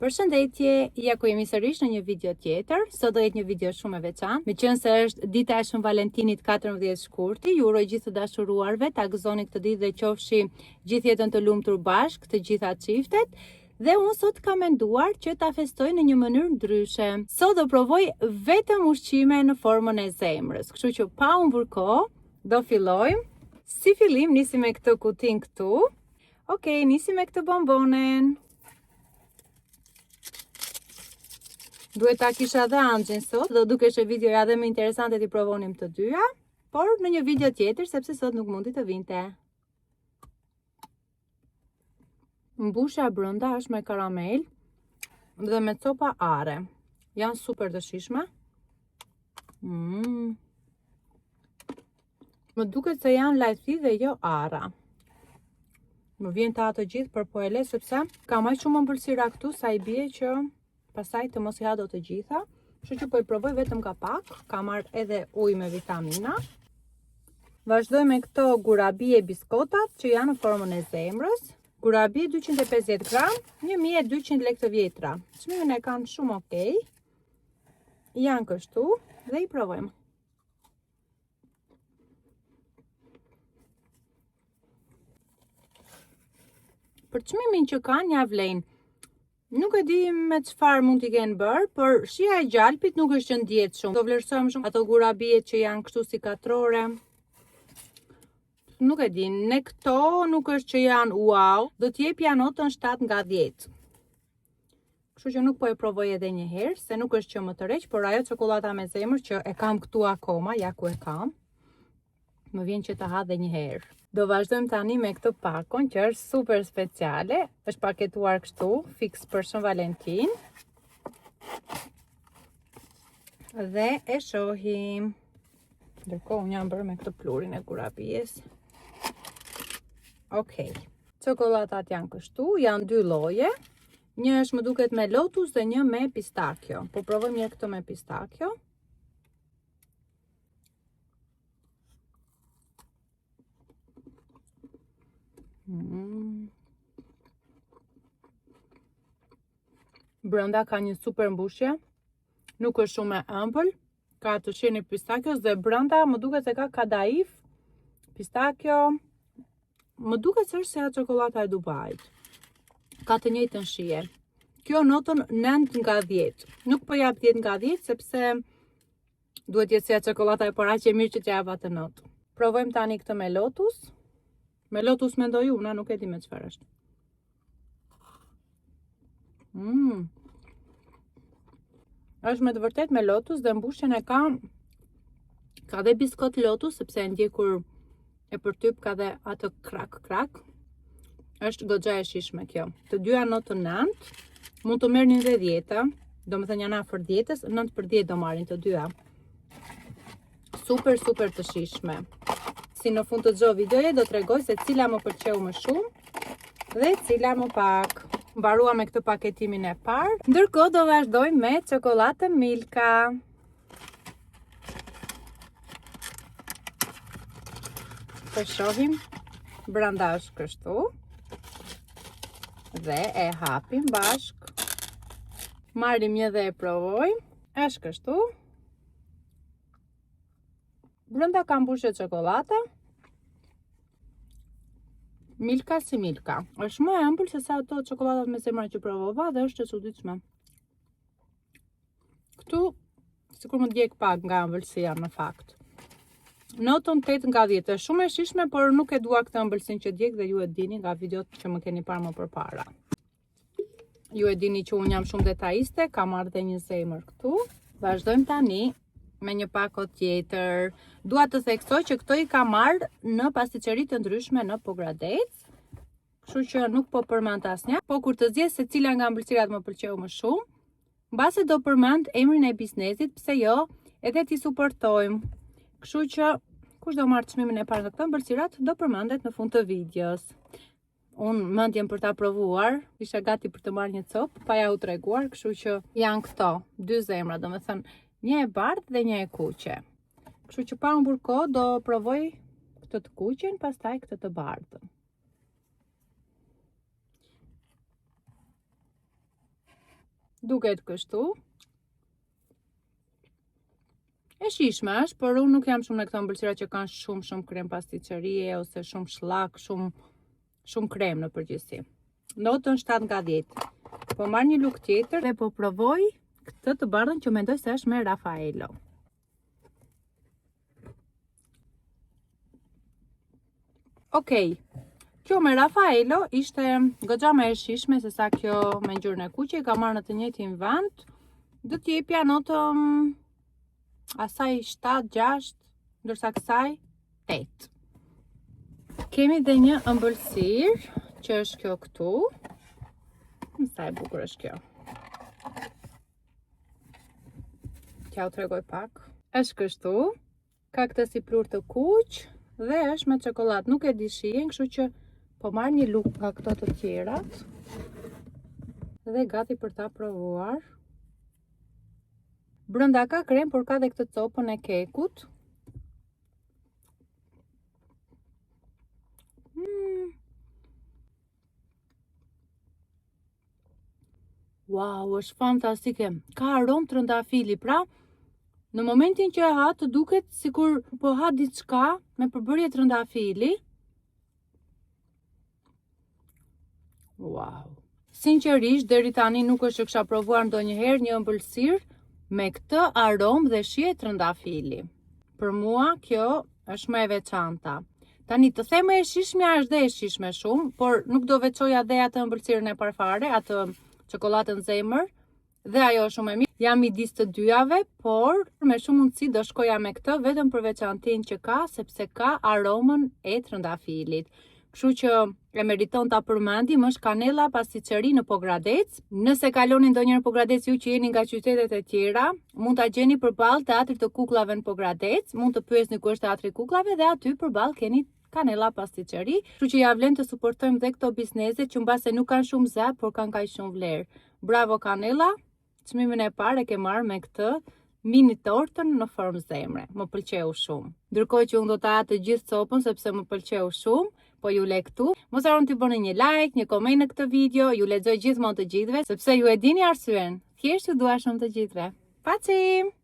Përshëndetje, ja ku jemi sërish në një video tjetër. Sot do jetë një video shumë e veçantë. Meqenëse është dita e Shën Valentinit 14 shkurti, ju uroj gjithë të dashuruarve ta gëzoni këtë ditë dhe qofshi gjithë jetën të lumtur bashkë, të gjitha çiftet. Dhe unë sot kam menduar që ta festoj në një mënyrë ndryshe. Sot do provoj vetëm ushqime në formën e zemrës, kështu që pa humbur kohë, do fillojmë. Si fillim nisim me këtë kutinë këtu. Okej, nisim me këtë bombonen. Duhet ta kisha dhe Anxhin sot, do dukeshe videoja dhe më interesante t'i provonim të dyja, por në një video tjetër, sepse sot nuk mundi të vinte. Mbushja brenda është me karamel dhe me copa arre. Janë super të shijshme. Mm. Më duket se janë lajthi dhe jo arra. Më vjen ta ha të gjithë, por po e le sepse kam aq shumë ëmbëlsira këtu sa i bie që pastaj të mos i ha dot të gjitha. Kështu që po i provoj vetëm nga pak. Kam marrë edhe ujë me vitamina. Vazhdoj me këto gurabie biskotat që janë në formën e zemrës. Gurabie 250 gram, 1200 lekë të vjetra. Çmimin e kanë shumë okej. Janë kështu dhe i provojmë. Për çmimin që kanë, ja vlejnë. Nuk e di me çfarë mund t'i kenë bërë, por shija e gjalpit nuk është që ndihet shumë. Do vlerësojmë shumë ato gurabiet që janë kështu si katrore. Nuk e di, ne këto nuk është që janë wow, do t'i jepja notën 7 nga 10. Kështu që nuk po e provoj edhe një herë, se nuk është që më tërheq, por ajo çokollata me zemër që e kam këtu akoma, ja ku e kam, më vjen që ta ha dhe një herë. Do vazhdojmë tani me këtë pakon që është super speciale, është paketuar kështu, fiks për Shën Valentin. Dhe e shohim. Ndërkohë unë jam bërë me këtë pluhurin e gurabies. Okej. Okay. Çokollatat janë kështu, janë dy lloje. Një është më duket me lotus dhe një me pistakio. Po provojmë një këtë me pistakio. Mm. Brenda ka një super mbushje. Nuk është shumë e ëmbël. Ka atë shijen e pistakios dhe brenda më duket se ka kadaif, pistakio. Më duket se është si ajo çokollata e Dubait. Ka të njëjtën shije. Kjo notën 9 nga 10. Nuk po jap 10 nga 10 sepse duhet jetë si ajo çokollata e parë aq e mirë që t'ja jap atë notë. Provojmë tani këtë me lotus. Me lotus mendoj unë, nuk e di me çfarë është. Mmm. Është me të vërtet me lotus dhe mbushjen e ka ka dhe biskot lotus sepse e ndje kur e përtyp ka dhe atë krak krak. Është goxha e shijshme kjo. Të dyja notën 9, mund të merrnin dhe 10, domethënë janë afër 10-ës, 9 për 10 do marrin të dyja. Super, super të shijshme. Si në fund të çdo videoje do tregoj se cila më pëlqeu më shumë dhe cila më pak. Mbaruam me këtë paketimin e parë. Ndërkohë do vazhdojmë me çokollatën Milka. Të shohim brenda është kështu. Dhe e hapim bashkë. Marrim një dhe e provojmë. Është kështu. Brenda ka mbushje çokollate. Milka si Milka. Është më e ëmbël se sa ato çokollatat me zemra që provova dhe është e çuditshme. Këtu sikur më djeg pak nga ëmbëlsia në fakt. Notën 8 nga 10. Është shumë e shijshme, por nuk e dua këtë ëmbëlsinë që djeg dhe ju e dini nga videot që më keni parë më përpara. Ju e dini që unë jam shumë detajiste, kam marrë dhe një zemër këtu. Vazhdojmë tani me një pako tjetër. Dua të theksoj që këto i kam marrë në pastiçeri të ndryshme në Pogradec. Kështu që nuk po përmend asnjë, po kur të zgjedh se cila nga ëmbëlsirat më pëlqeu më shumë, mbase do përmend emrin e biznesit, pse jo, edhe t'i suportojmë. Kështu që kush do marrë çmimin e parë nga këto ëmbëlsirat, do përmendet në fund të videos. Unë mendjen për ta provuar, isha gati për të marrë një copë, pa jua treguar, kështu që janë këto, dy zemra, domethënë, një e bardhë dhe një e kuqe. Kështu që pa humbur kohë, do provoj këtë të kuqen, pastaj këtë të bardhën. Duket kështu. E shijshme është, por unë nuk jam shumë në këto ëmbëlsira që kanë shumë shumë krem pastiçerie ose shumë shllak, shumë shumë krem në përgjithësi. Notën 7 nga 10. Po marr një lugë tjetër dhe po provoj këtë të bardhën që mendoj se është me Raffaello. Okej. Kjo me Raffaello ishte goxha më e shijshme se sa kjo me ngjyrën e kuqe, e kam marrë në të njëjtin vend. Do t'i jepja notën asaj 7, 6, ndërsa kësaj 8. Kemi dhe një ëmbëlsirë që është kjo këtu. Sa e bukur është kjo. T'jua tregoj pak. Është kështu. Ka këtë si pluhur të kuq dhe është me çokollatë. Nuk e di shijen, kështu që po marr një lugë nga këto të tjerat. Dhe gati për ta provuar. Brenda ka krem, por ka dhe këtë copën e kekut. Mm. Wow, është fantastike. Ka aromë trëndafili, pra në momentin që e ha të duket sikur po ha diçka me përbërje trëndafili. Wow. Sinqerisht, deri tani nuk është që kisha provuar ndonjëherë një ëmbëlsirë me këtë aromë dhe shije trëndafili. Për mua kjo është më e veçanta. Tani të them më e shijshmja është dhe e shijshme shumë, por nuk do veçoja dhe atë ëmbëlsirën e parë fare, atë çokollatën zemër, dhe ajo është shumë e mirë. Jam midis të dyjave, por me shumë mundësi do shkoja me këtë vetëm për veçantinë që ka, sepse ka aromën e trëndafilit. Kështu që e meriton ta përmendim, është Kanella Pastiçeri në Pogradec. Nëse kaloni ndonjëherë në Pogradec ju që jeni nga qytetet e tjera, mund ta gjeni përballë Teatrit të Kukullave në Pogradec, mund të pyesni ku është Teatri i Kukullave dhe aty përballë keni Kanella Pastiçeri. Kështu që ja vlen të suportojmë dhe këto biznese që mbase nuk kanë shumë zë, por kanë kaq shumë vlerë. Bravo Kanella! Çmimin e parë e ke marrë me këtë mini tortën në formë zemre. Më pëlqeu shumë. Ndërkohë që unë do ta ha të gjithë copën sepse më pëlqeu shumë, po ju le këtu. Mos harroni të bëni një like, një koment në këtë video, ju lexoj gjithmonë të gjithëve, sepse ju e dini arsyen. Thjesht ju dua shumë të gjithëve. Paçim!